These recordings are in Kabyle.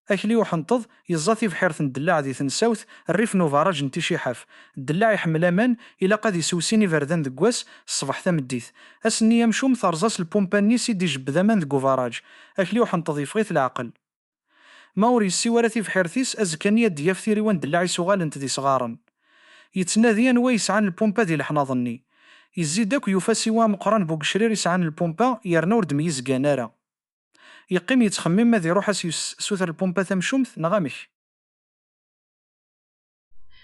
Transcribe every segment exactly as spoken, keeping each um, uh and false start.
Akli uḥenṭeḍ yeẓẓa tibḥirt n ddellaɛ di tensawt, rrif n ubaraǧ n Ticiḥaf. Ddellaɛ iḥemmel aman, ilaq ad isew sin iberdan deg wass, ṣṣbeḥ tameddit. Ass-nni amcum, terẓa-s lpumpa-nni s i d-ijebbed aman deg ubaraǧ. Akli uḥenṭeḍ yeffeɣ-it leɛqel. Ma ur yessiw ara tibḥirt-is, azekka-nni ad d-yaf tiriwa n ddellaɛ isuɣalent d isɣaren. Yettnadi anwa yesɛan lpumpa di leḥnaḍ-nni. Yezzi-d akk, yufa siwa ameqqran bu gecrir yesɛan lpumpa, yerna ur d-myizgan ara. Yeqqim yettxemmim ma ad iruḥ ad s-yessuter lpumpa tamcumt, neɣ amek?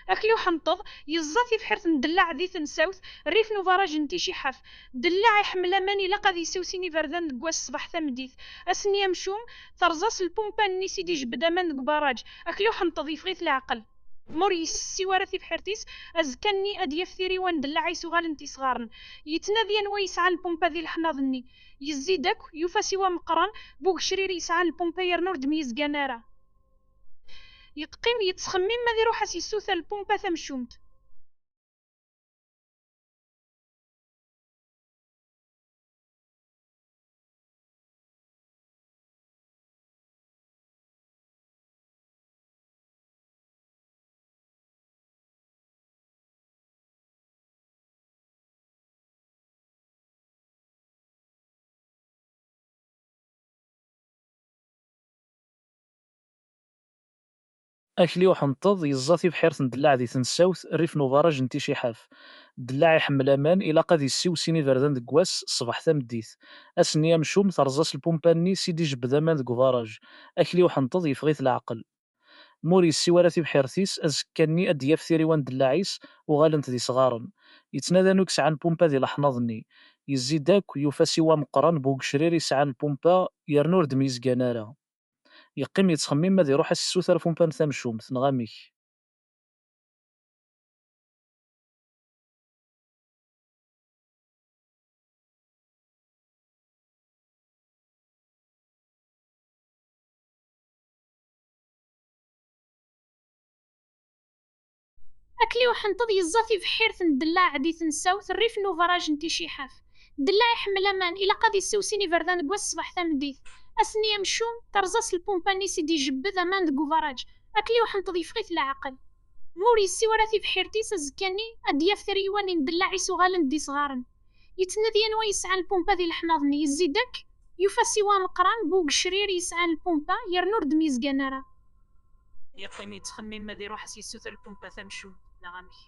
Akli uḥenṭeḍ yeẓẓa tibḥirt n ddellaɛ di tensawt, rrif n ubaraǧ n Ticiḥaf. Ddellaɛ iḥemmel aman, ilaq ad isew sin iberdan deg wass ṣṣbeḥ tameddit. Ass-nni amcum, terẓa-s lpumpa-nni s i d-ijebbed aman deg ubaraǧ. Akli uḥenṭeḍ yeffeɣ-it leɛqel. Ma ur yessiw ara tibḥirt-is, azekka-nni ad d-yaf tiriwa n ddellaɛ isuɣalen d isɣaren. Yettnadi anwa yesɛan lpumpa di leḥnaḍ-nni. Yezzi-d akk, yufa siwa ameqqran bu gecrir yesɛan lpumpa yerna ur d-myizgan ara. Yeqqim yettxemmim ma ad iruḥ ad s-yessuter lpumpa tamcumt. Akli uḥenṭeḍ yeẓẓa tibḥirt n ddellaɛ di tensawt, rrif n ubaraǧ n Ticiḥaf. Ddellaɛ iḥemmel aman, ilaq ad issiw sin iberdan deg wass, ṣṣbeḥ tameddit. Ass-nni amcum, terẓa-s lpumpa-nni s i d-ijebbed aman deg ubaraǧ. Akli uḥenṭeḍ yeffeɣ-it leɛqel. Ma ur yessiw ara tibḥirt-is, azekka-nni ad d-yaf tiriwa n ddellaɛ-is uɣalent d isɣaren. Yettnadi anwa i yesɛan lpumpa di leḥnaḍ-nni. Yezzi-d akk, yufa siwa ameqqran bu gecrir yesɛan lpumpa, yerna ur d-myizgan ara. Yeqqim yettxemmim ma ad iruḥ ad s-yessuter lpumpa n tamcumt, neɣ amek? Akli uḥenṭeḍ yeẓẓa tibḥirt n ddellaɛ di tensawt, rrif n ubaraǧ n Ticiḥaf. Ddellaɛ iḥemmel aman, ilaq ad isew sin iberdan deg wass ṣṣbeḥ tameddit. Ass-nni amcum, terẓa-s lpumpa-nni s i d-ijebbed aman deg ubaraǧ. Akli uḥenṭeḍ yeffeɣ-it leɛqel. Ma ur yessiw ara tibḥirt-is, azekka-nni ad d-yaf tiriwa-nni n ddellaɛ isuɣalen d isɣaren. Yettnadi anwa yesɛan lpumpa di leḥnaḍ-nni, yezzi-d akk, yufa siwa ameqqran bu gecrir yesɛan lpumpa, yerna ur d-myizgan ara. Yeqqim yettxemmim ma ad iruḥ ad s-yessuter lpumpa tamcumt, neɣ amek?